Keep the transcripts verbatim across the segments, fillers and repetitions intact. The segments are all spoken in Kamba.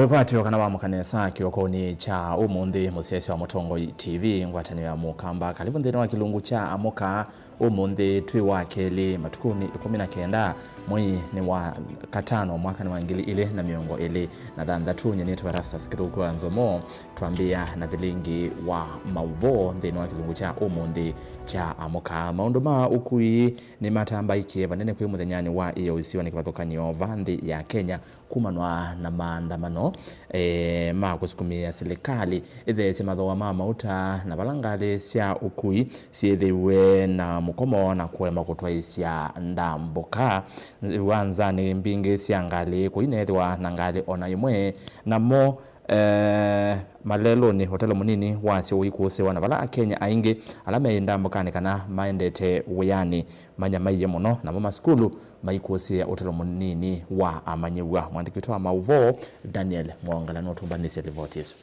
Wĩkwatyo kana wamũka nesa kĩokonĩ kya ũmũnthĩ, mũsyaĩĩsya wa Mũtongoi T V, ngwatanĩo ya Mũkamba. Karibu nthĩnĩ wa kĩlungu kya Amũka. Ũmũnthĩ twĩ wa kelĩ matukũnĩ ĩkũmi na kenda, mwei nĩ wa katano, mwaka nĩ wa ngili ilĩ na mĩongo ĩlĩ na thanthatũ. Nyie nĩtawa Erastus Kĩthũku wa Nzomo. Twambĩĩa na vilingi wa maũvoo nthĩnĩ wa kĩlungu kya ũmũnthĩ kya Amũka. Maũndũ ma ũkui nĩmatambaĩkie vanene kwĩ mũthenyanĩ wa ĩyoo isionĩ kĩvathũkany'o va nthĩ ya Kenya, kumanwa na maandamano, eh, ma kũsukumĩĩa silikalĩ ĩtheesye mathooa ma mauta na vala ngalĩ sya ũkui syĩthĩwe na mũkomo na kũema kũtwaĩĩsya ndambũka viwanzanĩ mbingĩ sya ngalĩ, kũineethĩwa na ngalĩ o na ĩmwe, namo, eh, malelũnĩ, ũtalo mũnini wasyo ũikũsĩwa na vala Akenya aingĩ ala meĩ ndambũkanĩ kana maendete wĩanĩ manyamaie mũno, namo masukulu maikũsĩĩa ũtalo mũnini wa amanyĩw'a. Mwandĩki witũ wa maũvoo Daniel Mwongala nũtũmbanĩsye livoti ĩsu.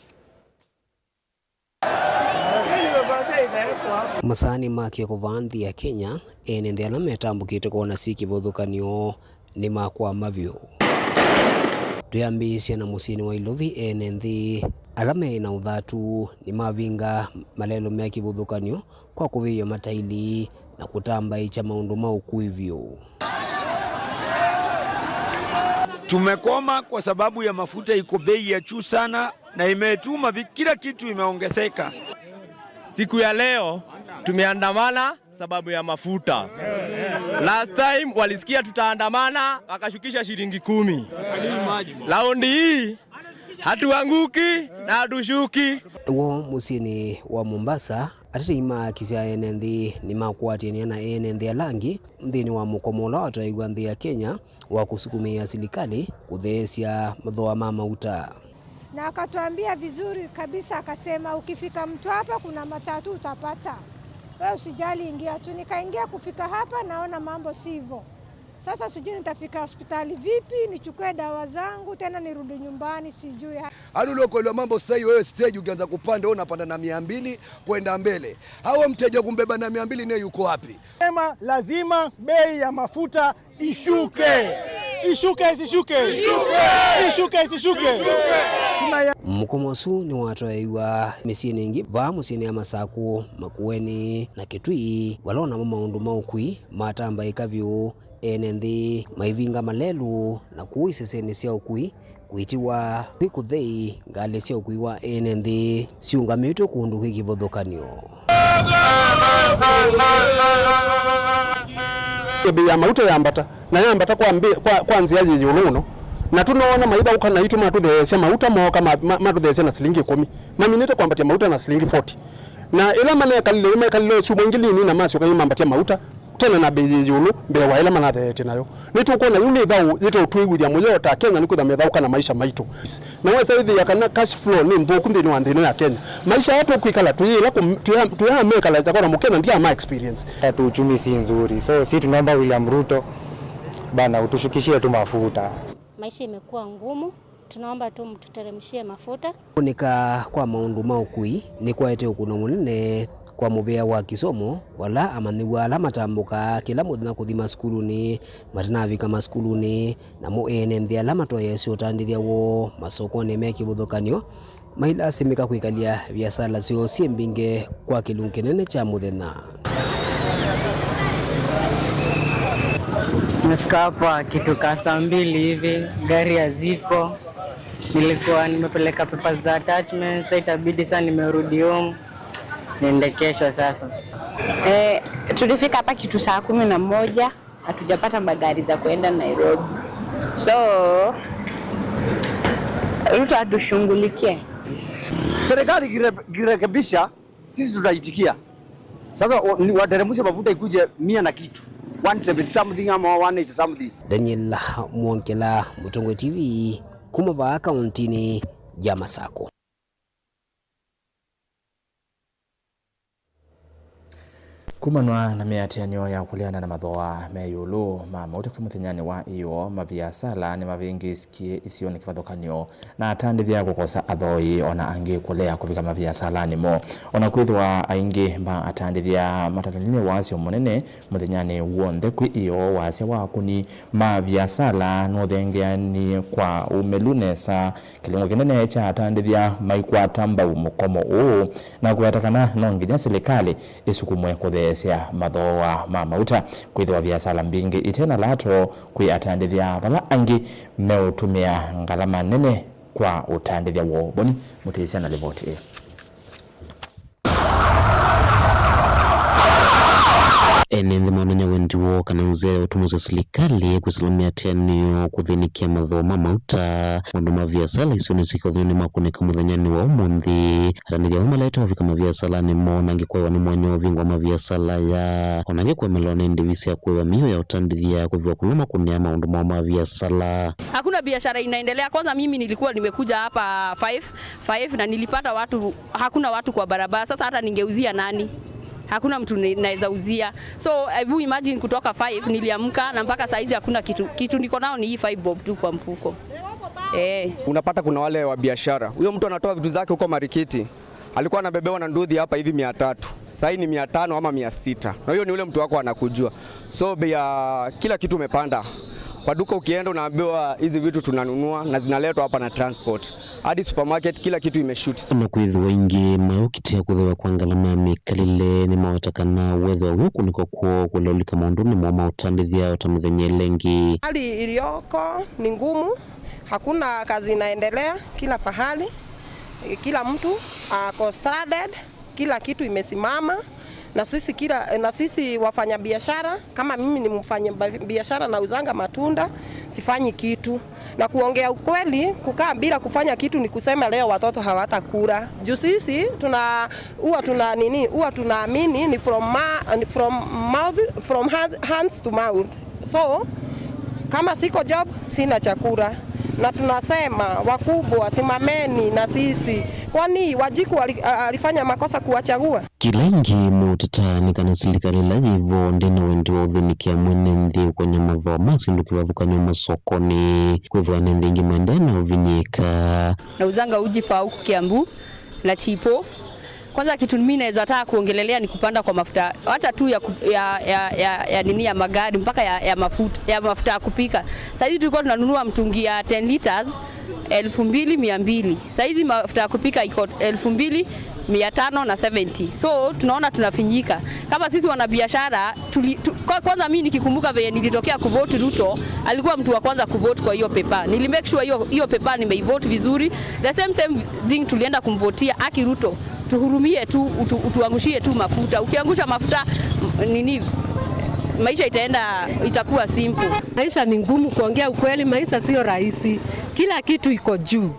Masaanĩ ma kĩoko vaa nthĩ ya Kenya, ene nthĩ ala metambũkĩte kwona syĩ kĩvathũkany'o nĩmakwama vyũ. Twĩambĩĩsya na mũsyĩnĩ wa Ilovi, ene nthĩ ala meĩ na ũthatu nĩmavinga malelũ me kĩvathũkany'o kwa kũvĩĩa mataili na kũtambaĩkya maũndũ ma ũkui vyũ. Tumekwama kwa sababu ya mafuta iko bei ya juu sana na imetuma vi-, kila kitu imeongezeka. Siku ya leo tumeandamana sababu ya mafuta. Last time walisikia tutaandamana, wakashukisha shilingi kumi. Raundi hii hatuanguki na hatushuki. Wo mũsyĩnĩ wa Mombasa, atetei maakisya ene nthĩ nĩmakwatĩanĩa na ene nthĩ ala angĩ nthĩnĩ wa mũkomo ũla watwaĩw'a nthĩ ya Kenya wa kũsukumĩĩa silikalĩ kũtheesya mathooa ma mauta. Na akatuambia vizuri kabisa, akasema, "Ukifika Mtwapa kuna matatu utapata. Wewe usijali, ingia tu." Nikaingia, kufika hapa naona mambo si hivyo. Sasa sijui nitafika hospitali vipi, nichukue dawa zangu tena nirudi nyumbani, sijui. Yaani ule ukweli wa mambo sasa hivi, wewe stage ukianza kupanda, wewe unapanda na mia mbili kwenda mbele. Hao mteja kumbeba na mia mbili naye yuko wapi? Sema lazima bei ya mafuta ishuke. Ishuke, isishuke? Ishuke, isishuke? Tunaya- Mũkomo ũsu nĩwatwaĩiwa mĩsyĩnĩ ĩngĩ, vaa mũsyĩnĩ ya Masakũ, Makueni na Kitui, vala o namo maũndũ ma ũkui matambaĩka vyũ, ene nthĩ maivinga malelũ na kũu isesenĩ sya ũkui. Kwĩtiwa kwĩ kũthei, ngalĩ sya ũkui wa ene nthĩ syũngamĩtwe kũndũ kwĩ kĩvathũkany'o. Bei ya mauta yambata, na yambata kwa mbi-, kwa, kwa nzĩa yĩ ĩũlũ mũno. Na tũnoona maithaũka naitũ matũtheesya mauta, mooka ma, ma, matũtheesya na silingi ĩkũmi. Maminĩte kwambatya mauta na silingi forty. Na ĩla manekalile, nĩmekalile o syumwa ingĩ nini na masyoka yu mambatya mauta. Tena na mbei yĩ ĩũlũ mbee wa ĩla manatheetye nayo. Nĩtũkwona yu nĩ thaũ yĩteũtwĩw'ĩthya mũyo ta Akenya nĩkwĩtha methaũka na maisha maitũ. Na wesa ĩthĩa kana cash flow nĩ nthũku nthĩnĩ wa nthĩ ĩno ya Kenya. Maisha aya tũkwĩkala twĩyĩla kũm-, twĩya-, twĩyamekala takona Mũkenya ndia ma experience. Hata tu uchumi si nzuri. So, si tunaomba William Ruto, bana, utushukishie tu mafuta. Maisha imekuwa ngumu. Tunaomba tu mtuteremshie mafuta. Kũnĩka kwa maũndũ ma ũkui nĩkwaete ũkũno mũnene kwa mũvĩa wa kĩsomo, vala amanyĩw'a ala matambũkaa kĩla mũthenya kũthi masukulunĩ matanavika masukulunĩ, namo ene nthĩ ala matwaĩĩsye ũtandĩthya woo masokonĩ me kĩvathũkany'o, mailasimĩka kwĩkalya viasala syoo syĩ mbingĩ kwa kĩlungu kĩnene kya mũthenya. Nimefika hapa kitu ka saa mbili hivi, gari haziko. Nilikuwa nimepeleka papers za attachments, sasa itabidi sasa nimerudi home. Niende kesho sasa. Eh, tulifika hapa kitu saa kumi na moja, hatujapata magari za kuenda Nairobi. So, Ruto atushughulikie. Serikali ikire-, ikirekebisha, sisi tutaitikia. Sasa wa-, ni wateremshe mafuta ikuje mia na kitu. One seventy something ama one eighty something. Daniel Mwongela, Mũtongoi T V, kuma vaa kauntinĩ ya Masakũ. Kumanwa na mĩatĩanĩo ya kũleana na mathooa me ĩũlũ ma mauta kwĩ mũthenyanĩ wa ĩoo, maviasala nĩmavĩngĩĩskie isionĩ kĩvathũkany'o na atandĩthya kũkosa athooĩ, o na angĩ kũlea kũvika maviasalanĩ moo. O na kwĩthĩwa aingĩ ma atandĩthya matananie wasyo mũnene mũthenyanĩ w'onthe kwĩ ĩoo, wasya wa akũni ma viasala nũthengeanie kwa ũmĩlu nesa. Kĩlungu kĩnene kya atandĩthya maikwata mbau mũkomo ũũ na kũweta kana no nginya silikalĩ ĩsukumwe kũtheesya mathooa ma mauta, kwĩthĩwa viasala mbingĩ ite na lato kwĩ atandĩthya vala angĩ meũtũmĩa ngalama nene kwa ũtandĩthya woo. Boni Mũtĩsya na livoti ĩĩ. Ene nthĩ maonany'a wendi woo kana nzĩa ya ũtũmĩsya silikalĩ kwĩsĩla mĩatĩanĩo kũthĩnĩkĩa mathooa ma mauta. Maũndũ ma viasala isionĩ syĩ kĩvathũkany'onĩ makũnĩka mũthenyanĩ wa ũmũnthĩ. Atandĩthya amwe malaete ũvika maviasalanĩ moo, na angĩ kwaĩwa nĩ mwanya wa ũvingwa maviasala aya, o na angĩ kũemelwa nĩ ndĩvi sya kũĩva mĩio ya ũtandĩthya kũviwa kũla makũnĩaa maũndũ moo ma viasala. Hakuna biashara inaendelea. Kwanza mimi nilikuwa nimekuja hapa five, five na nilipata watu, hakuna watu kwa barabara. Sasa hata ningeuzia nani? Hakuna mtu ni-, naweza uzia. So, hebu imagine, kutoka five niliamka na mpaka saa hizi hakuna kitu. Kitu niko nao ni hii five bob tu kwa mfuko. Eh. Unapata kuna wale wa biashara. Huyo mtu anatoa vitu zake huko marikiti. Alikuwa anabebewa na nduthi hapa hivi mia tatu. Sasa hii ni mia tano ama mia sita. Na huyo ni ule mtu wako anakujua. So, bei ya kila kitu umepanda. Kwa duka ukienda unaambiwa hizi vitu tunanunua na zinaletwa hapa na transport. Hadi supermarket, kila kitu imeshoot. Na kwĩthĩwa aingĩ maũkitĩa kũthĩwa kwa ngalama ya mĩkalĩle, nĩmaweta kana wethĩwa wĩ ũkũnĩko kwoo kũlaũlĩka maũndũnĩ moo ma ũtandĩthya o ta mĩthenya ĩla ĩngĩ. Hali iliyoko ni ngumu, hakuna kazi inaendelea kila pahali, kila mtu ako stranded. Kila kitu imesimama, na sisi kila, na sisi wafanya biashara, kama mimi ni mfanya ba-, biashara, nauzanga matunda, sifanyi kitu. Na kuongea ukweli, kukaa bila kufanya kitu ni kusema leo watoto hawatakula. Juu sisi tuna, huwa tuna nini, huwa tunaamini ni from ma-, from mouth, from hand-, hands to mouth. So, kama siko job, sina chakula. Na tunasema, wakubwa, simameni na sisi. Kwani Wanjikũ ali-, a-, alifanya makosa kuwachagua? Kĩla ĩngĩ meũteta nĩ kana silikalĩ ĩla yĩ vo ndĩna wendi wa ũthĩnĩkĩa mwene nthĩ ũkony'a mathooa ma syĩndũ kĩvathũkany'o masokonĩ, kwĩthĩwa ene nthĩ aingĩ maendee na ũvinyĩĩka. Nauzanga uji pa huku Kiambu na chipo. Kwanza, kitu mimi naweza taka kuongelelea ni kupanda kwa mafuta, hata tu ya, ku-, ya, ya, ya, ya nini, ya magari, mpaka ya, ya mafuta, ya mafuta ya kupika. Saa hizi tulikuwa tunanunua mtungi ya ten liters, elfu mbili mia mbili. Saa hizi mafuta ya kupika iko elfu mbili mia tano na seventy. So, tunaona tunafinyika. Kama sisi wanabiashara, tuli-, tu-, kwa-, kwanza mimi nikikumbuka venye nilitokea kuvote Ruto, alikuwa mtu wa kwanza kuvote kwa hiyo paper. Nili make sure hiyo, hiyo paper nimeivote vizuri. The same, same thing tulienda kumvotia, aki Ruto, tuhurumie tu, utu-, utuangushie tu mafuta. Ukiangusha mafuta, m-, nini, maisha itaenda, itakuwa simple. Maisha ni ngumu, kuongea ukweli, maisha sio rahisi. Kila kitu iko juu.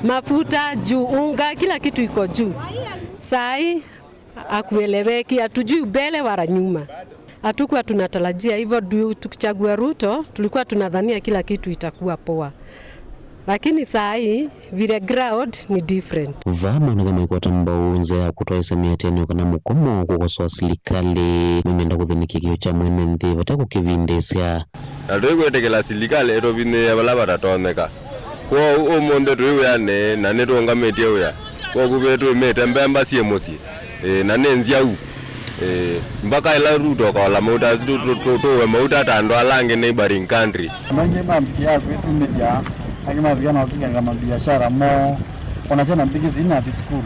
Mafuta juu, unga, kila kitu iko juu. Saa hii hakueleweki, hatujui mbele wala nyuma. Hatukuwa tunatarajia hivyo, du-, tukichagua Ruto, tulikuwa tunadhania kila kitu itakuwa poa. Lakini saa hii, vile ground ni different. Vaa maoneka maikwata mbau nzĩa ya kũtwaĩsya mĩatĩanĩo kana mũkomo kũkosoa silikalĩ, mamyenda kũthĩnĩkĩa kĩo kya mwene nthĩ vate kũkĩvindĩsya. Na tũikwĩtĩkĩla silikalĩ ĩtũvinyĩĩe vala vatatonyeka. Kwoou ũmũnthĩ twĩ wĩanĩ na nĩtũũngamĩtye wĩa. Kwoou ve twĩmĩte mbemba syĩ mũsyĩ, ĩĩ, na nĩ nzyau. Ĩĩ, mbaka ĩla Ruto ũkaola mauta asu tũ-, tũ-, tũ-, tũũe mauta ta andũ ala angĩ neighboring country. Andũ aingĩ mambikia kwĩtumĩthya, angĩ mavika na kũvinganga mabiashara moo. Ona syana mbingĩ sinathi sukulu.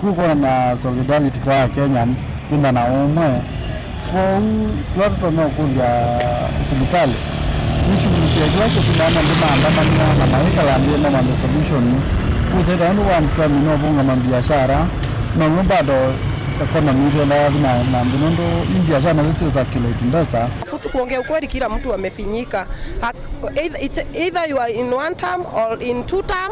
Kũu kwona na solidarity kwa Kenyans, kwĩthwa na ũmwe. Kwoou, kĩla tũtonya ũkũlya silikalĩ, nĩshughulikie kĩla kĩtumaa andũ maandamania na maikala nthĩ mamanthe solution. Kũu saita andũ wa mtwani no vunga mabiashara, no nũ bado economy itwendaa yathi na, na nthĩ nũndũ biashara nayo sio circulate mbesa. Kuongea ukweli, kila mtu amefinyika. Ha-, either, it's either you are in one term or in two term,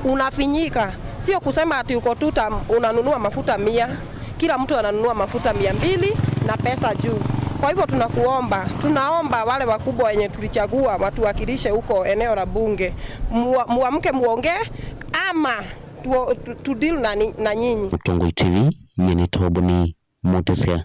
unafinyika. Sio kusema ati uko two term unanunua mafuta mia. Kila mtu ananunua mafuta mia mbili na pesa juu. Kwa hivyo tunakuomba, tunaomba wale wakubwa wenye tulichagua watuwakilishe huko eneo la bunge, mua-, muamke muongee ama tu, tu, tu deal na, ni- na nyinyi. Mũtongoi T V, nyie nĩ Toboni Mũtĩsya.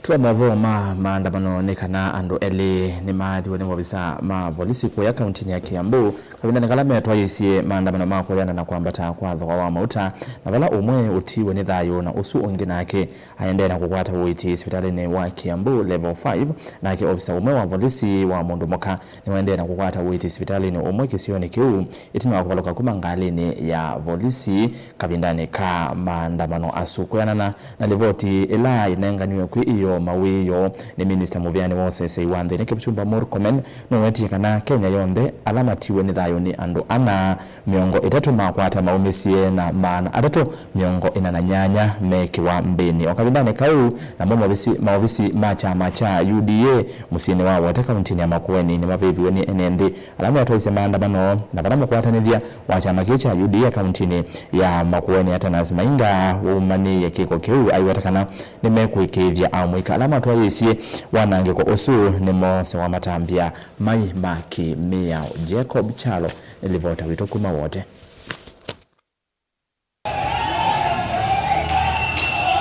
Twa maũvoo ma maandamano nĩ kana andũ elĩ nĩmaathiwe nĩ maovisa ma volisi kũya kauntinĩ ya Kiambu kavindanĩ kala metwaĩĩsye maandamano ma kũyana na kwambata kwa thogora wa mauta, na vala ũmwe ũtiiwe nĩ thayũ na ũsu ũngĩ nake aendee na kũkwata ũiiti sivitalĩnĩ wa Kiambu Level five. Nake ovisa ũmwe wa volisi wa mũndũ mũka nĩwaendee na kũkwata ũiiti sivitalĩnĩ ũmwe kĩsionĩ kĩu ĩtina wa kũvalũka kuma ngalĩnĩ ya volisi kavindanĩ ka maandamano asu. Kwĩanana na livoti ĩla ĩnenganiwe kwĩ ĩyoo mawĩoo nĩ minista mũvĩanĩ wa ũseseĩ wa nthĩnĩ Kipchumba Murkomen, nũwetie kana Kenya yonthe ala matiwe nĩ thayũ nĩ andũ ana, mĩongo ĩtatũ makwata maumĩsye na maana atatũ mĩongo ĩna na nyanya mekĩwa mbĩnĩ. O kavindanĩ kau, namo maovisi, maovisi ma kyama kya U D A mũsyĩnĩ wa Wote kauntinĩ ya Makueni nĩmavĩviwe nĩ ene nthĩ ala metwaisye maandamano, na vala mũkwatanĩthya wa kyama kĩu kya U D A kauntinĩ ya Makueni Atanas Mainga waumanĩie kĩko kĩu aiweta kana nĩmekũĩkĩĩthya amũika ala matwaĩĩsye wanangĩko ũsu nĩmoosewa matambya mai ma kĩ-mĩao. Jacob Kyalo, livota witũ kuma Wote.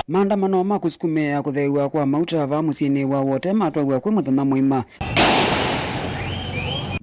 Maandamano ma kũsukumĩa kũtheew'a kwa mauta vaa mũsyĩnĩ wa Wote matwaiwa kwĩ mũthenya mũima,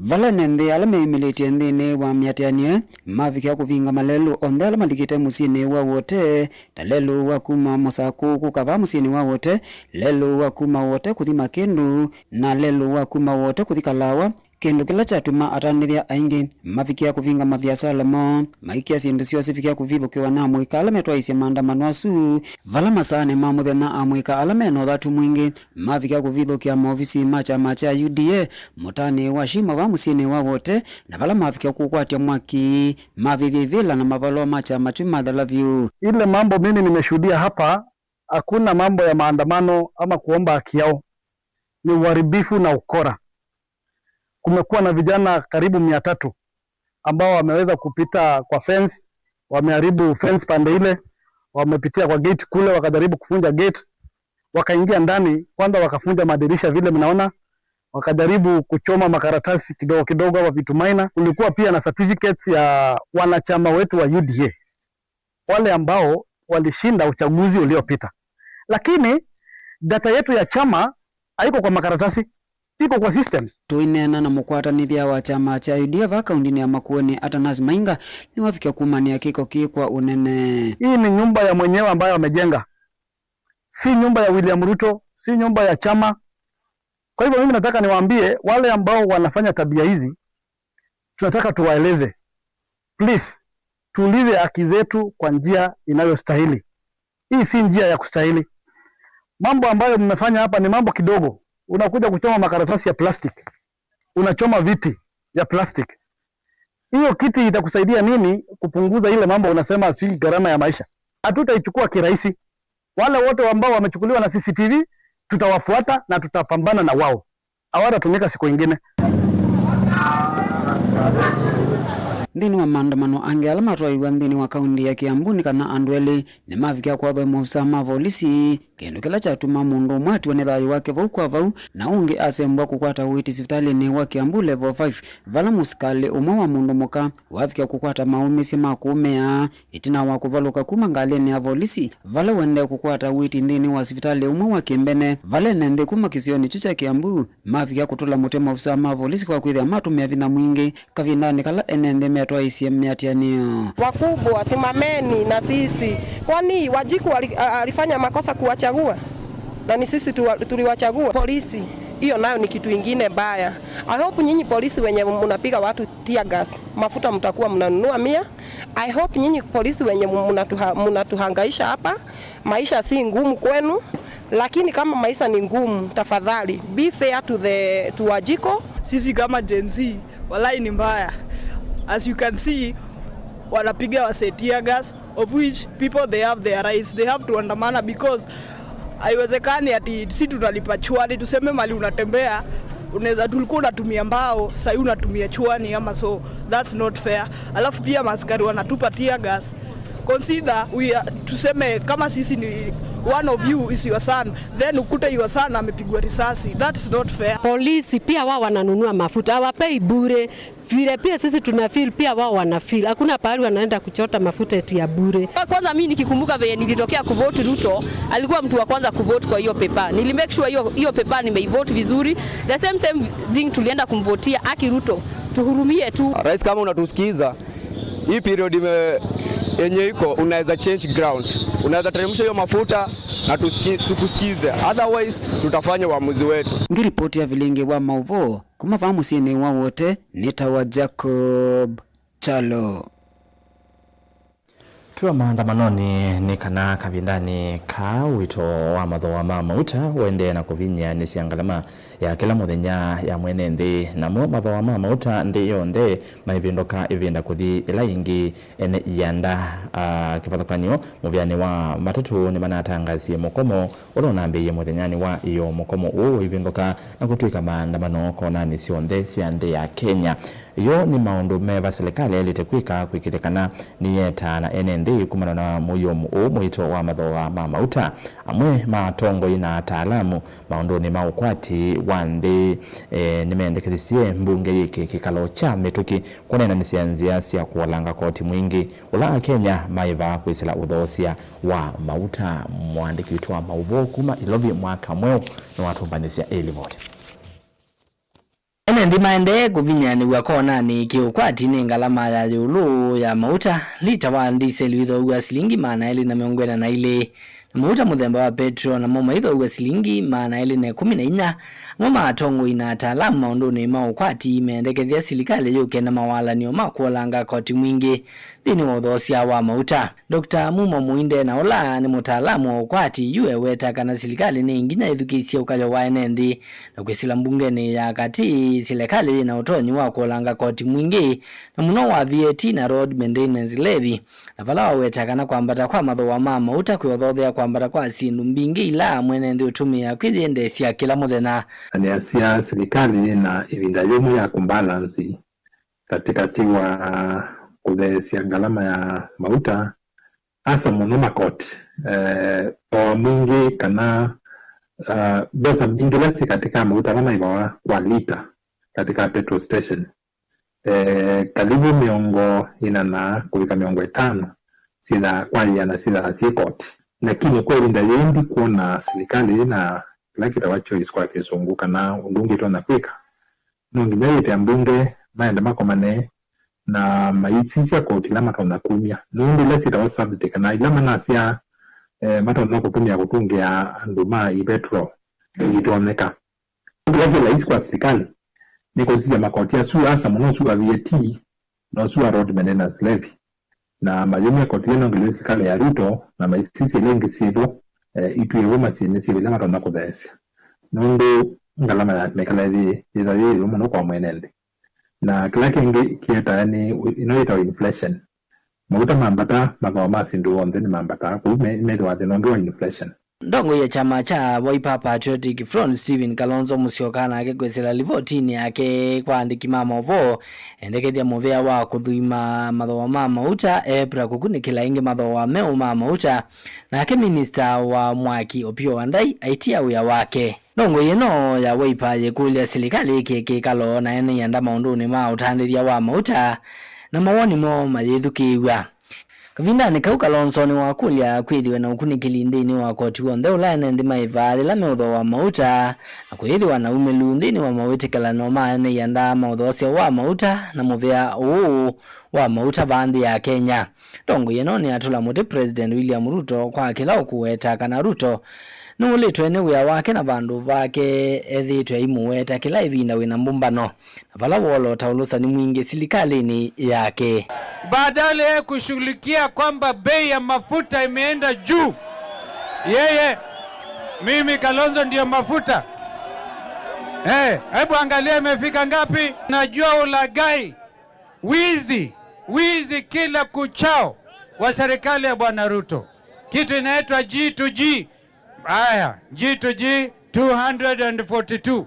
vala ene nthĩ ala meyumĩlĩtye nthĩnĩ wa mĩatĩanĩo mavikĩa kũvinga malelũ onthe ala malikĩte mũsyĩnĩ wa Wote, ta lelũ wa kuma Mũsakũ kũka vaa mũsyĩnĩ wa Wote, lelũ wa kuma Wote kũthi Makĩndũ, na lelũ wa kuma Wote kũthi Kalawa. Kĩndũ kĩla kyatuma atanĩthya aingĩ mavikĩa kũvinga maviasala moo, maikĩa syĩndũ syoo sivikĩa kũvithũkĩwa na amũika ala metwaĩĩsye maandamano asu, vala masaanĩ ma mũthenya amũika ala me na ũthatu mwingĩ mavikĩa kũvithũkĩa maovisi ma kyama kya U D A mũtaanĩ wa Shimo vaa mũsyĩnĩ wa Wote, na vala mavikĩa kũkwatya mwaki, mavĩvya ivĩla na mavalũa ma kyama kyu mathela vyũ. Ile mambo mimi nimeshuhudia hapa, hakuna mambo ya maandamano ama kuomba haki yao. Ni uharibifu na ukora. Kumekuwa na vijana karibu mia tatu ambao wameweza kupita kwa fence, wameharibu fence pande ile, wamepitia kwa gate kule, wakajaribu kuvunja gate, wakaingia ndani, kwanza wakafunja madirisha vile mnaona, wakajaribu kuchoma makaratasi kidogo kidogo, hapa vitu minor. Kulikuwa pia na certificates ya wanachama wetu wa U D A, wale ambao walishinda uchaguzi uliopita, lakini data yetu ya chama haiko kwa makaratasi, iko kwa systems. Tũineena na mũkwatanĩthya wa kyama kya U D A vaa kaundinĩ ya Makueni, Atanas Mainga, nĩwavikya kumanĩa kĩko kĩĩ kwa ũnene. Hii ni nyumba ya mwenyewe ambayo amejenga, si nyumba ya William Ruto, si nyumba ya chama. Kwa hivyo mimi nataka niwaambie wale ambao wanafanya tabia hizi, tunataka tuwaeleze, please, tuulize haki zetu kwa njia inayostahili. Hii si njia ya kustahili. Mambo ambayo mmefanya hapa ni mambo kidogo. Unakuja kuchoma makaratasi ya plastic, unachoma viti ya plastic. Hiyo kiti itakusaidia nini kupunguza ile mambo unasema si gharama ya maisha? Hatutaichukua kirahisi. Wale wote ambao wamechukuliwa na C C T V, tutawafuata na tutapambana na wao. Hawatatumika siku ingine. Nthĩnĩ wa maandamano angĩ ala matwaiwa nthĩnĩ wa kaunti ya Kiambu nĩ kana andũ elĩ nĩmavikĩa kwathwa nĩ maofisa ma volisi, kĩndũ kĩla kyatuma mũndũ ũmwe atiwa nĩ thayũ wake vau kwa vau, na ũngĩ asembwa kũkwata ũiiti sivitalĩnĩ wa Kiambu Level five, vala mũsikalĩ ũmwe wa mũndũ mũka wavikĩa kũkwata maũmĩsye ma kũũmĩa ĩtina wa kũvalũka kuma ngalĩnĩ ya volisi, vala ũendee kũkwata ũiiti nthĩnĩ wa sivitalĩ ũmwe wa Kĩmbene, vala ene nthĩ kuma kĩsionĩ kyu kya Kiambu mavikĩa kũtũla mũtĩ maofisa ma volisi kwa kwĩthĩa matũmĩa vinya mwingĩ kavindanĩ kala ene nthĩ metwaĩisye mĩatĩanĩo. Wakubwa, simameni na sisi. Kwani Wanjikũ ali-, a-, alifanya makosa kuwachagua? Na ni sisi tuwa-, tuliwachagua? Polisi, hiyo nayo ni kitu ingine mbaya. I hope nyinyi polisi wenye mnapiga watu tear gas, mafuta mtakuwa mnanunua mia. I hope nyinyi polisi wenye mnatuha-, mnatuhangaisha hapa, maisha si ngumu kwenu, lakini kama maisha ni ngumu, tafadhali be fair to the, to Wanjikũ. Sisi kama Gen Z, walai ni mbaya. As you can see, wanapiga wasee tear gas, of which people, they have their rights, they have to andamana because haiwezekani ati si tunalipa chwani, tuseme mali unatembea, unaweza, tulikuwa unatumia mbao, sahii unatumia chwani ama so, that's not fair. Alafu pia maaskari wanatupa tear gas. Consider we are, tuseme kama sisi ni One of you is your son, then ukute your son amepigwa risasi. That's not fair. Polisi pia wao wananunua mafuta, hawapei bure. Vile pia sisi tuna feel, pia wao wana feel. Hakuna pahali wanaenda kuchota mafuta eti ya bure. Kwa-, kwanza mimi nikikumbuka venye nilitokea kuvote Ruto, alikuwa mtu wa kwanza kuvote kwa hiyo pepa. Nili make sure hiyo, hiyo pepa nimeivote vizuri. The same, same thing tulienda kumvotia, aki Ruto, tuhurumie tu. Rais, kama unatusikiza, hii period ime-, yenye iko, unaweza change ground. Unaweza teremsha hiyo mafuta na tusiki-, tukusikize. Otherwise, tutafanya uamuzi wetu. Ngiripoti ya vilingi wa mauvoo kuma vaa mũsyĩnĩ wa Wote, nĩtawa Jacob Kyalo. Twĩ o maandamanonĩ nĩ kana kavindanĩ kaa ũito wa mathooa ma mauta ũendee na kũvinyĩanĩsya ngalama ya kĩla mũthenya ya mwene nthĩ. Namo mathooa ma mauta nthĩ yonthe maivĩndũka ĩvinda kũthi ĩla ĩngĩ. Ene ianda, a, kĩvathũkany'o, mũvĩanĩ wa matatũ nĩmanatangasie mũkomo ũla ũnambĩĩie mũthenyanĩ wa ĩyoo. Mũkomo ũũ ũivĩndũka na kũtw'ĩka maandamano konanĩ syonthe sya nthĩ ya Kenya. Yo nĩ maũndũ meva silikalĩ yaĩlĩte kwĩka kwĩkĩthya kana nĩyetaa na ene nthĩ kumana na mũio ũũ mũito wa mathooa ma mauta? Amwe ma atongoi na ataalamu maũndũnĩ ma ũkwati wa nthĩ, e, nĩmendekethisye mbunge yĩke kĩkalo kya mĩtũkĩ kũneenanĩsya nzĩa sya kũolanga koti mwingĩ ũla Akenya maĩvaa kwĩsĩla ũthoosya wa mauta. Mũandĩki witũ wa maũvoo kuma Ilovi, Mwaka Mweũ, nĩwatũmbanĩsya ĩ livoti. Ene nthĩ maendee kũvinyĩanĩw'a konanĩ kĩũkwati nĩ ngalama ya ĩũlũ ya mauta. Lita wa ndiseli wĩthooaw'a silingi maana elĩ na mĩongo ĩna na ilĩ, na mauta mũthemba wa petro namo maithooaw'a silingi maana elĩ na ĩkũmi na inya. Amwe ma atongoi na ataalamu maũndũnĩ ma ũkwati mendekethya silikalĩ yũke na mawalany'o ma kũolanga koti mwingĩ nthĩnĩ wa ũthoosya wa mauta. Doctor Mumo Muinde, na ũla nĩ mũtaalamu wa ũkwati, yu eweta kana silikalĩ nĩ nginya ĩthukĩĩsye ũkayo wa ene nthĩ na kwĩsĩla mbungenĩ ya katĩ, silikalĩ yĩ na ũtonyi wa kũolanga koti mwingĩ, na mũno wa V A T na road maintenance levy, na vala waweta kana kwambata kwa mathooa ma mauta kwĩothothea kwambata kwa syĩndũ mbingĩ ila mwene nthĩ ũtũmĩaa kwĩyendeesya kĩla mũthenya. Na nĩasya silikalĩ yĩ na ĩvinda yũmũ ya kũmbalansi katĩkatĩ wa kũtheesya ngalama ya mauta, asa mũno makoti. Eh, thooa mwingĩ kana, ah, mbesa mbingĩ ila syĩ katĩ ka mauta ala maivawa kwa lita katĩ ka petrol station, eh, kalivu mĩongo ĩna na kũvika mĩongo ĩtano syĩthaa kwa ĩana syĩthaa syĩ koti. Lakini kwa ĩvinda yĩĩ ndikwona silikalĩ yĩ na kĩla kĩtawa choice kwa kĩsũngũ kana ũndũ ũngĩ ĩtonya kwĩka. No nginya yĩte ambunge maende makomane na maisisya koti ila matonya kumya, nũndũ ila syĩtawa subsidy kana ila manasya, eh, matonya kũtũmĩa kũtũngĩa andũ ma ipetro iitonyeka. Kĩla kĩ laisi kwa silikalĩ nĩ kũsisya makoti asu, asa mũno ũsu wa V A T na ũsu wa road maintenance levy. Na mayumya koti ĩla nongelwe silikalĩ ya Ruto na maisisye ila ingĩ syĩvo, eh, itw'ĩe w'o masyĩnĩ syĩva ila matonya kũtheesya, nũndũ ngalama ya mĩkala yĩĩ yĩtha yĩ ĩũlũ mũno kwa mwene nthĩ. Na kĩla kĩngĩ kĩetae nĩ ĩno yĩtawa inflation. Mauta mambata, mathooa ma syĩndũ onthe nĩmambataa, kwoou me-, methĩwa thĩna ũndũ wa inflation. Ndongoi ya kyama kya Wiper Patriotic Front, Stephen Kalonzo Musyoka, nake kwĩsĩla livotinĩ yake kwa andĩki ma maũvoo, endekethya mũvea wa kũthũima mathooa ma mauta, EPRA kũkunĩkĩla ĩngĩ mathooa meũ ma mauta, nake minista wa mwaki Opiyo Wandayi aitia wĩa wake. Ndongoi ĩno ya Wiper yĩkũlya silikalĩ ĩkĩe kĩkalo na ene ianda maũndũnĩ ma ũtandĩthya wa mauta, na mawoni moo mayĩthukĩĩw'a. Kavindanĩ kau, Kalonzo nĩwakũlya kwĩthĩwe na ũkunĩkĩli nthĩnĩ wa koti w'onthe ũla ene nthĩ maĩvaa yĩla meũthooa mauta, na kũyĩthĩwa na umĩlu nthĩnĩ wa mawĩtĩkĩlano ma ene ianda ma ũthoosya wa mauta na mũvea ũũ wa mauta vaa nthĩ ya Kenya. Ndongoi ĩno nĩyatũla mũtĩ President William Ruto kwa kĩla ũkũweta kana Ruto nũũlĩtwe nĩ wĩa wake na vandũ vake ethĩĩtwe aimũweta kĩla ĩvinda wĩna mbũmbano, na vala wolota ũlũsani mwingĩ silikalĩnĩ yake. Badala ya kushughulikia kwamba bei ya mafuta imeenda juu, yeye, mimi Kalonzo ndio mafuta. Eh, hebu angalia imefika ngapi? Najua ulaghai, wizi, wizi kila kuchao wa serikali ya Bwana Ruto. Kitu inaitwa G to G. Haya, G to G, two hundred and forty-two.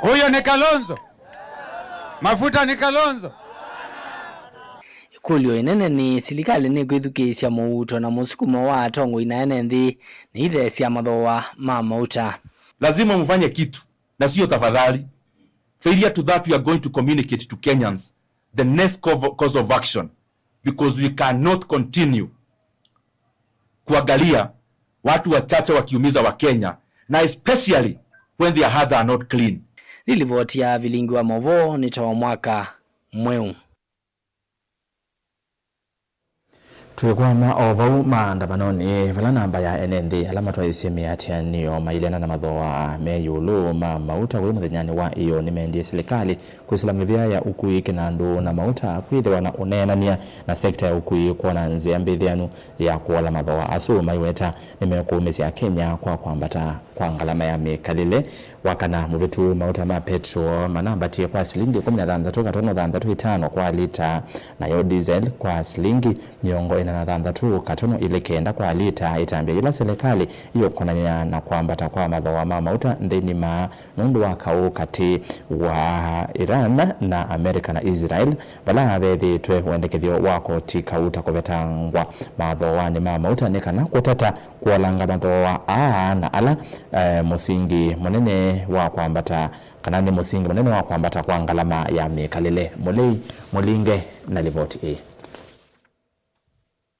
Huyo ni Kalonzo? Mafuta ni Kalonzo? Ĩkũlyo ĩnene nĩ, silikalĩ nĩkwĩthukĩĩsya mũuto na mũsukumo wa atongoi na ene nthĩ nĩitheesya mathooa ma mauta? Lazima mfanye kitu, na sio tafadhali. Failure to that, we are going to communicate to Kenyans the next co-, course of action, because we cannot continue kuangalia watu wachache wakiumiza Wakenya, na especially when their hearts are not clean. Nĩ livoti ya Vilingi wa Mauvoo, nĩ ta o mwaka mweũ. Twĩkwama o vau maandamanonĩ, vala namba ya ene nthĩ ala matwaĩsye mĩatĩanĩo maileana na mathooa me ĩũlũ ma mauta wĩ mũthenyanĩ wa ĩyoo nĩmendie silikalĩ kwĩsĩla mĩvĩa ya ũkui kĩnandũ na mauta kwĩthĩwa na ũneenany'a na sekta ya ũkui kwona nzĩa mbĩthĩanu ya kũola mathooa asu. Maiweta nĩmekũũmĩsya Akenya kwa kwambata kwa ngalama ya mĩkalĩle. Wakana mũvĩtu, mauta ma petro manambatie kwa silingi ĩkũmi na thanthatũ katono thanthatũ ĩtano kwa lita, nayo diesel kwa silingi mĩongo ĩna na thanthatũ katono ilĩ kenda kwa lita, ĩtambya yĩla silikalĩ ĩũkonany'a na kwambata kwa mathooa ma mauta nthĩnĩ ma nũndũ wa kaũ katĩ wa Iran na America na Israel, vala vethĩĩtwe wendekethyo wa koti kau ta kũvetangwa mathooanĩ ma mauta nĩ kana kũtata kũolanga mathooa aa na ala, eh, mũsingi mũnene wa kwambata, kana nĩ mũsingi mũnene wa kwambata kwa ngalama ya mĩkalĩle. Mũlei Mũlinge na livoti ĩĩ.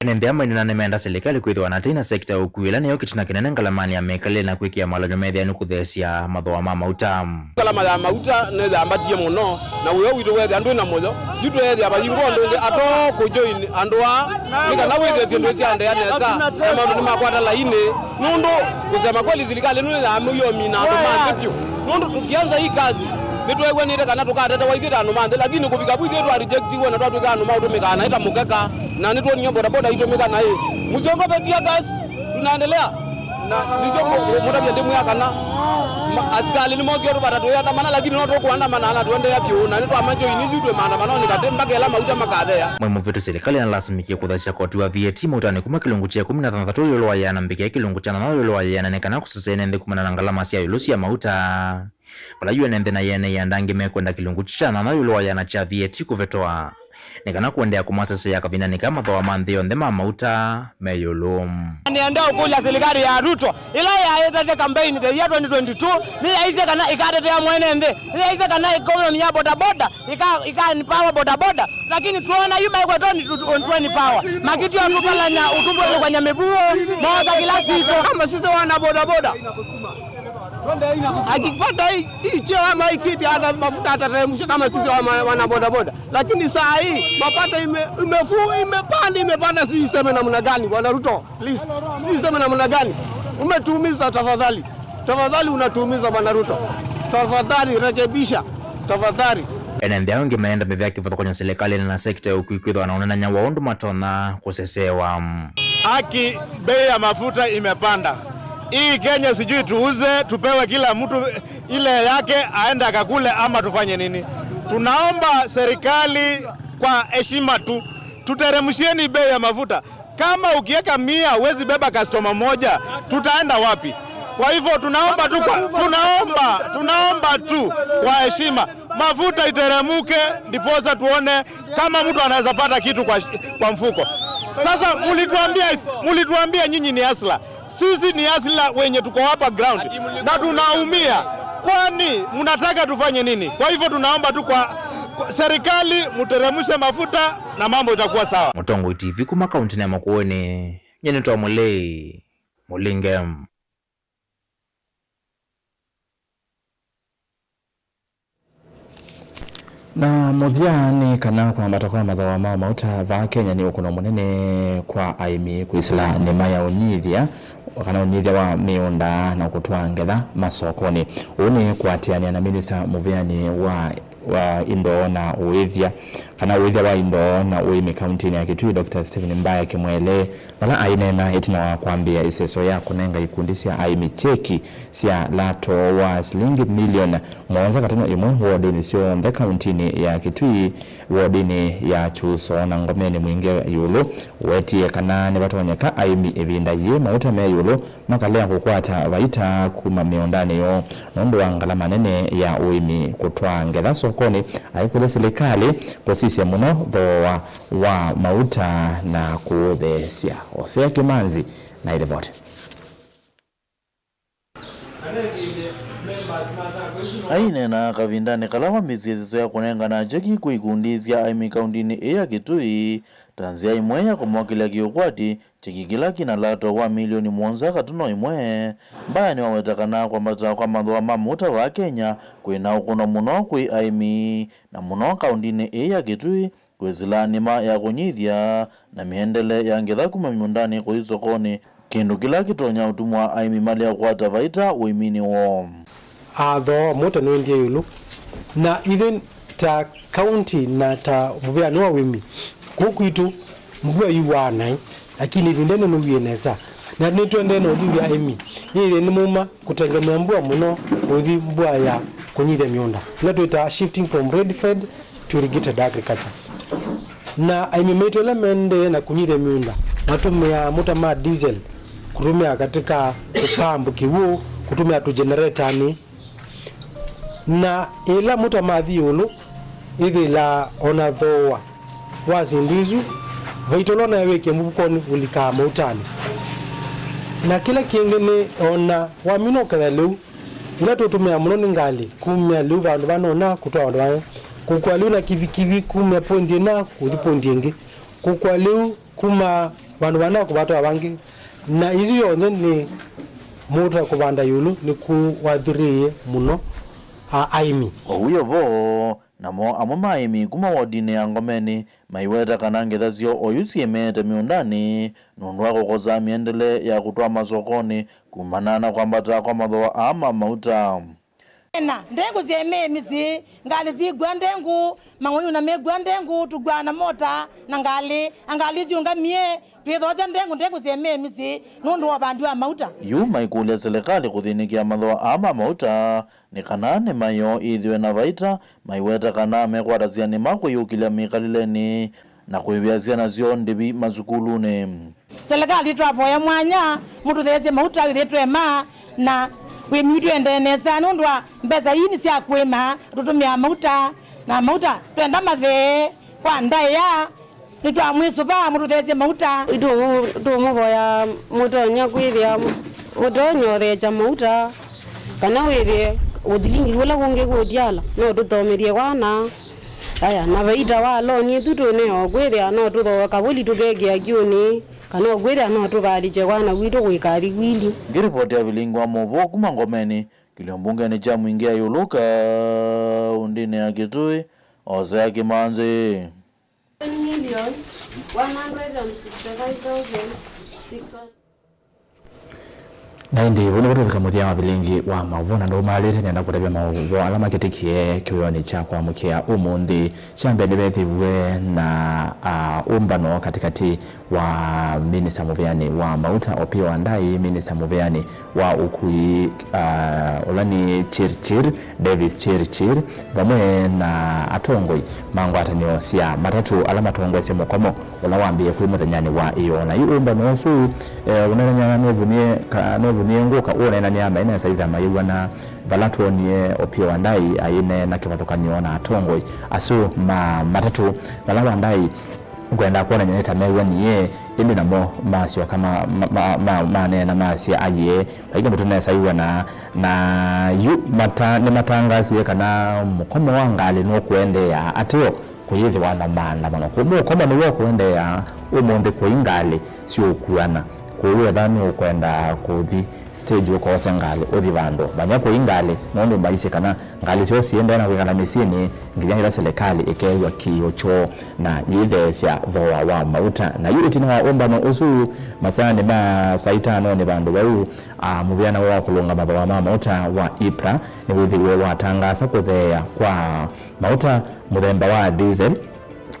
Ene nthĩ aa maineena nĩmenda silikalĩ kwĩthĩwa na tei na sekta ya ũkui, ĩla nĩyo kĩtina kĩnene ngalamanĩ ya mĩkalĩle, na kwĩkĩa malany'o methĩanu kũtheesya mathooa ma mauta. Ngalama ya mauta nĩyambatie mũno, na wĩoo witũ wethĩa ndwĩ na mũyo. Yu tweethĩa vayingwa ũndũ ũngĩ atoo kũjoin andũ aa, nĩ kana wĩthĩe syĩndũ syaendeea nesa, na maũndũ nĩmakwata lainĩ, nũndũ kusema kweli silikalĩ ĩno nĩyaamũie ũmina andũ ma nthĩ vyũ. Nũndũ tukianza hii kazi, nĩtweew'anĩte kana tũkatetewa ithyĩ ta andũ ma nthĩ, lakini kũvika vu ithyĩ twa rejectiwe na twatw'ĩka andũ ma ũtũmĩkaa naĩ ta mũkeka, na nĩtwonie bodaboda itũmĩka naĩ. Msiongope tear gas, tunaendelea. Na nĩkyo ngũ-, ngũ-, ngũtavya ndĩmwĩa kana ma-, asikalĩ nĩmokie tũvata tũiandamana, lakini no tũkũandamana na tũendeea vyũ, na nĩtwamajoini yu twĩ maandamanonĩ katĩ mpaka ĩla mauta makathea. Mwei mũvĩtu, silikalĩ nĩlasimĩkie kũthasya koti wa V A T mautanĩ kuma kĩlungu kya ĩkũmi na thanthatũ ĩũlũ wa ĩana mbikĩa kĩlungu kya thanthatũ ĩũlũ wa ĩana nĩ kana kũsesea ene nthĩ kumana na ngalama sya ĩũlũ sya mauta. Vala yu ene nthĩ na ene ianda angĩ mekwenda kĩlungu kyu kya nyanya ĩũlũ wa ĩana kya V A T kũvetwa, nĩ kana kũendeea kũmasesea kavindanĩ kaa mathooa ma nthĩ yonthe ma mauta me ĩũlũ. Nĩenda ũkũlya silikalĩ ya Ruto, ĩla yaĩtete kambeini ta ya twenty twenty-two, nĩyaisye kana ĩkatetea mwene nthĩ, nĩyaisye kana ĩkonomi ya bodaboda ĩka, ĩka empower bodaboda, lakini twoona yu maikwetwa ni tu-, on twenty power. Makitio tupalanya utumbulukanya mĩvuo, moosa kila sito. Kama sisi wana bodaboda, akipata hii, hii cheo ama hii kiti, hata mafuta atateremsha kama sisi wa ma-, wana bodaboda. Lakini saa hii mapato ime-, imefu-, imepanda, imepanda, sijui iseme namna gani, Bwana Ruto, please. Sijui iseme namna gani. Umetuumiza tafadhali. Tafadhali unatuumiza, Bwana Ruto. Tafadhali rekebisha. Tafadhali. Ene nthĩ angĩ meenda mĩvea kĩvathũkany'o silikalĩnĩ na sekta ya ũkui kwĩthĩwa na ũneenany'a wa ũndũ matonya kũsesewa. Aki, bei ya mafuta imepanda. Hii Kenya sijui tuuze, tupewe kila mtu ile yake aende akakule ama tufanye nini? Tunaomba serikali kwa heshima tu, tuteremshieni bei ya mafuta. Kama ukiweka mia, huwezi beba customer moja, tutaenda wapi? Kwa hivyo tunaomba tu kwa, tunaomba, tunaomba tu kwa heshima, mafuta iteremuke, ndiposa tuone kama mtu anaweza pata kitu kwa, kwa mfuko. Sasa mulituambia, mulituambia nyinyi ni hustler. Sisi ni hustler wenye tuko hapa ground na tunaumia. Kwani mnataka tufanye nini? Kwa hivyo tunaomba tu kwa, kwa serikali, mteremshe mafuta na mambo itakuwa sawa. Mũtongoi T V kuma kauntinĩ ya Makueni, nyie nĩtawa Mũlei Mũlinge. Na mũthya nĩ kana kwambata kwa mathooa ma mauta vaa Kenya nĩ ũkũno mũnene kwa aĩmi kwĩsĩla nĩma ya ũnyithya, kana ũnyithya wa mĩũnda na kũtwaa ngetha masokonĩ. Ũu nĩ kũatĩanĩa na minista mũvĩanĩ wa, wa indo na ũĩthya, kana ũĩthya wa indo na ũĩmi kauntinĩ ya Kitui, Doctor Stephen Mbaya Kimwele, vala aineena ĩtina wa kwambĩĩa ĩseso ya kũnenga ikundi sya aĩmi kyeki sya lato wa silingi milioni mũonza katono ĩmwe wodinĩ syonthe kauntinĩ ya Kitui, wodinĩ ya Kyuso na Ngomeni Mwingi ĩũlũ, wetie kana nĩvatonyeka aĩmi ĩvinda yĩĩ mauta me ĩũlũ makalea kũkwata vaita kuma mĩũndanĩ yoo nũndũ wa ngalama nene ya ũĩmi kũtwaa ngetha soko. Koni aikũlya silikalĩ kũsisya mũno thooa wa mauta na kũũtheesya. Osea Kĩmanzi na ĩlivoti. Aineena kavindanĩ kala wambĩĩsye ĩseso ya kũnengana kyeki kwĩ ikundi sya aĩmi kauntinĩ ĩĩ ya Kitui ta nzĩa ĩmwe ya kũmokĩlya kĩũkwati, kyeki kĩla kĩna lato wa milioni mũonza katuno ĩmwe. Mbaya nĩwaweta kana kwambata kwa mathooa ma mauta vaa Kenya kwĩna ũkũno mũno kwĩ aĩmi, na mũno kauntinĩ ĩĩ ya Kitui, kwĩsĩla nĩma ya kũnyithya na mĩendele ya ngetha kuma mĩũndanĩ kũthi sokonĩ, kĩndũ kĩla kĩtonya ũtuma aĩmi malea kũkwata vaita ũĩminĩ woo. Athooa mauta nĩwendie ĩũlũ, na ithyĩ ta kaunti na ta mũvĩanĩ wa ũĩmi, kũu kwitũ mbua yuaa naĩ, lakini ĩvinda ĩno nĩwie nesa, na nĩtũendee na ũthũthya aĩmi yĩthĩe nĩmauma kũtengemea mbua mũno kũthi mbua ya kũnyithya mĩũnda, ĩla twĩtaa shifting from rain fed to irrigated agriculture. Na aĩmi maitũ ala maendee na kũnyithya mĩũnda matũmĩaa mauta ma diesel kũtũmĩa katika kũpambu kĩw'ũ kũtũmĩa tũjeneretanĩ. Na ĩla mauta mathi ĩũlũ, ĩthĩlaa o na thooa wa syĩndũ isu vaitolo nayo wĩkĩe mũvukonĩ ũlikaa mautanĩ. Na kĩla kĩngĩ nĩ o na wamina ũkethya lĩu, ĩla tũtũmĩaa mũno nĩ ngalĩ kumya lĩu vandũ vanona kũtwaa vandũ vangĩ, kũkua lĩu na kivikivi kumya pondi ĩna kũthi pondi ĩngĩ, kũkua lĩu kuma vandũ vana kũvatwaa vangĩ, na isu yonthe nĩ mauta kũvanda ĩũlũ nĩkũathirĩĩe mũno a-, aĩmi. O wĩo vo, namo amwe ma aĩmi kuma wodinĩ ya Ngomeni maiweta kana ngetha syoo oyu syĩmeete mĩũndanĩ nũndũ wa kũkosa mĩendele ya kũtwaa masokonĩ kumana na kwambata kwa mathooa aa ma mauta. Na ndengũ syĩmĩe mĩsyĩ, ngalĩ syĩkw'a ndengũ, mang'onyu na mekw'a ndengũ, tũkw'aa na mota na ngalĩ, na ngalĩ syĩũngamie, twĩthoosya ndengũ, ndengũ syĩmĩe mĩsyĩ nũndũ wa ũvandi wa mauta. Yu maikũlya silikalĩ kũthĩnĩkĩa mathooa aa ma mauta nĩ kana nĩma yoo ĩthĩwe na vaita, maiweta kana mekwatasya nĩma kũyũkĩlya mĩkalĩlenĩ na kũĩvĩa syana syoo ndĩvi masukulunĩ. Silikalĩ, twavoya mwanya mũtũtheesye mauta wĩthĩe twema na ũĩmi witũ ũendee nesa, nũndũ wa mbesa ii nĩ sya kũĩma, tũtũmĩaa mauta, na mauta twenda mathee kwa ndaĩa. Nĩtwamwĩsũva mũtũtheesye mauta. Tũmũvoya mũtonya kwĩthĩa mũtonya ũtheekya mauta, kana wĩthĩe ũthilingi ũla kũngĩ kũtiala no tũthomethye wana. Aya, na vaita wa loni ĩtu twĩneo kwĩthĩa no tũthooe kavũli tũkekĩa kyũnĩ, kana ũkwĩthĩa no tũvalĩkye wana witũ kũikathi kwili. Ngĩrivoti ya vilingi wa maũvoo kuma Ngomeni, kĩlio mbungenĩ kya Mwingĩ ya ĩũlũ kaũndĩnĩ ya Kitui, Osea Kĩmanzi. One million one hundred and sixty-five thousand six hundred. Na ĩndĩ, vau nĩvo tũvika mũthya wa vilingi wa maũvoo, na ndũmaalĩte nenda kũtavya maũvoo ala makĩtĩkie kĩwĩonĩ kya kwamũkĩa ũmũnthĩ. Kya mbee, nĩvethĩwe na, a, ũmbano katĩkatĩ wa minista mũvĩanĩ wa mauta Opiyo Wandayi, minista mũvĩanĩ wa ũkui, a, ũla nĩ Chirchir, Davis Chirchir, vamwe na atongoi ma ngwatanĩo sya matatũ ala matongoesye mũkomo ũla wambĩĩe kwĩ mũthenyanĩ wa ĩyoo. Na yu ũmbano ũsu, eh, ũneenany'a nũvunie ka-, nũvunie ngũka ũneenanĩa maĩ nesa itha mayĩw'ana vala twonie Opiyo Wandayi ayĩneena kĩvathũkany'o na atongoi asu ma matatũ vala Wandayi ngwendaa kwonany'a nĩ ta mew'anie, ĩndĩ namo masyoka ma-, ma-, ma-, ma-, maneena masya, ayĩe, vai kĩndũ tũnesa iw'ana. Na yu mata-, nĩmatangaasie kana mũkomo wa ngalĩ nũkũendeea ateo kũyĩthĩwa na maandamano. Kũu mũkomo nĩw'o ũkũendeea ũmũnthĩ, kũi ngalĩ siũkuana. Kwoou ethĩwa nũkwenda kũthi stage ũkoose ngalĩ ũthi vandũ, manya kũi ngalĩ, nũndũ maisye kana ngalĩ syoo siendee na kwĩkala mĩsyĩnĩ nginya yĩla silikalĩ ĩkeew'a kĩĩo kyoo na yĩtheesya thooa wa mauta. Na yu ĩtina wa ũmbano ũsu, masaanĩ ma saa itanonĩ vandũ vau, a, mũvĩanĩo wa kũlũnga mathooa ma mauta wa ipra nĩwĩthĩiwe watangaasa kũtheea kwa mauta mũthemba wa diesel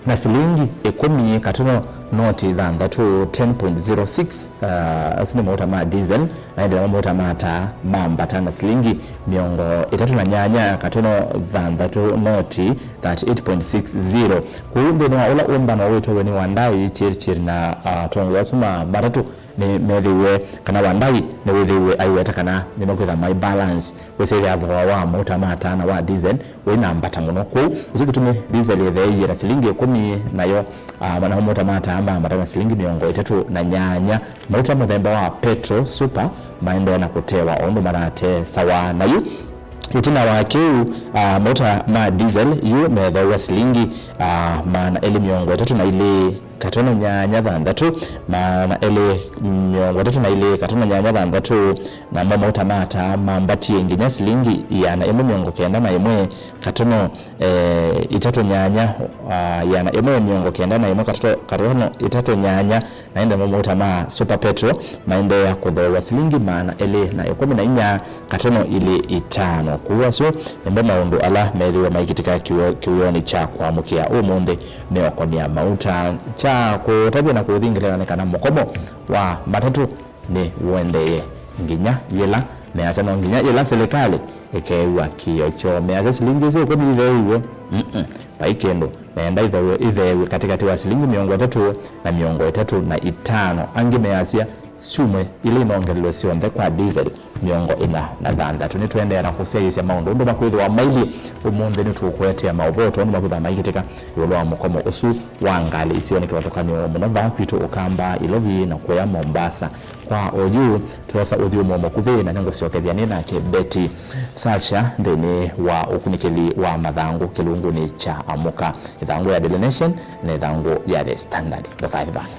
na silingi ĩkũmi katuno Noti thanthatũ, ten point zero six, ah, asu nĩ mauta ma diesel, na ĩndĩ namo mauta ma taa mambata na silingi mĩongo ĩtatũ na nyanya katono thanthatũ noti, thirty-eight point six zero. Kũu nthĩnĩ wa ũla ũmbano wĩtwe weni wa ndai, Chirchir na, ah, atongoi asu ma matatũ nĩmethĩiwe, kana Wandayi nĩwĩthĩiwe aiweta kana nĩmakwĩtha mai balance. Wĩsĩthĩa thooa wa mauta ma taa na wa diesel wĩ na mbata mũno. Kwoou, nĩkyo kĩtumi diesel ĩtheeie na silingi ĩkũmi, nayo, ah, namo mauta ma taa mambata na silingi mĩongo ĩtatũ na nyanya. Mauta mũthemba wa petrol super maendeea na kũtewa o ũndũ maratesawa. Na yu, ĩtina wa kĩu, ah, mauta ma diesel yu methooa silingi, ah, maana elĩ mĩongo ĩtatũ na ilĩ katono nyanya thanthatũ, maana elĩ mĩongo ĩtatũ na ilĩ katono nyanya thanthatũ, namo mauta ma taa mambatie nginya silingi ĩana ĩmwe mĩongo kenda na ĩmwe katono, eh, itatũ nyanya, ah, ĩana ĩmwe mĩongo kenda na ĩmwe katono, katono itatũ nyanya, na ĩndĩ namo mauta ma super petrol maendeea kũthooa silingi maana elĩ na ĩkũmi na inya katono ilĩ itano. Kũu asu nĩmo maũndũ ala methĩiwe maikĩtĩka kĩw'ũ-, kĩw'ũonĩ kya kũamũkĩa ũmũnthĩ mĩokonĩ ya mauta. Kya kũtavya na kũthingĩlĩla nĩ kana mũkomo wa matatũ nĩ ũendee nginya yĩla measya, no nginya yĩla silikalĩ ĩkeew'a kĩĩo kyoo. Measya silingi isu ĩkũmi itheeiwe? Mm-mm, vai kĩndũ. Meenda itheew'e, itheew'e katĩkatĩ wa silingi mĩongo ĩtatũ na mĩongo ĩtatũ na itano. Angĩ measya syumwe ila inongelelwe syonthe kwa diesel mĩongo ĩna na thanthatũ. Nĩtũendeea na kũsyaĩĩsya maũndũ ũndũ makwĩthĩwa mailyĩ. Ũmũnthĩ nĩtũkũetea maũvoo tondũ makwĩthĩwa maikĩtĩka ĩũlũ wa mũkomo ũsu wa ngalĩ isionĩ kĩvathũkany'o mũno vaa kwitũ Ũkamba, Ilovi na kũya Mombasa. Kwa oyu, twosa ũthyũmũo mũkuvĩ na nĩngũsyokethya nĩ nake Betty Sasha nthĩnĩ wa ũkunĩkĩli wa mathangũ kĩlungunĩ kya Amũka, ĩthangũ ya Daily Nation na ĩthangũ ya The Standard. Ndũkathi vaasa.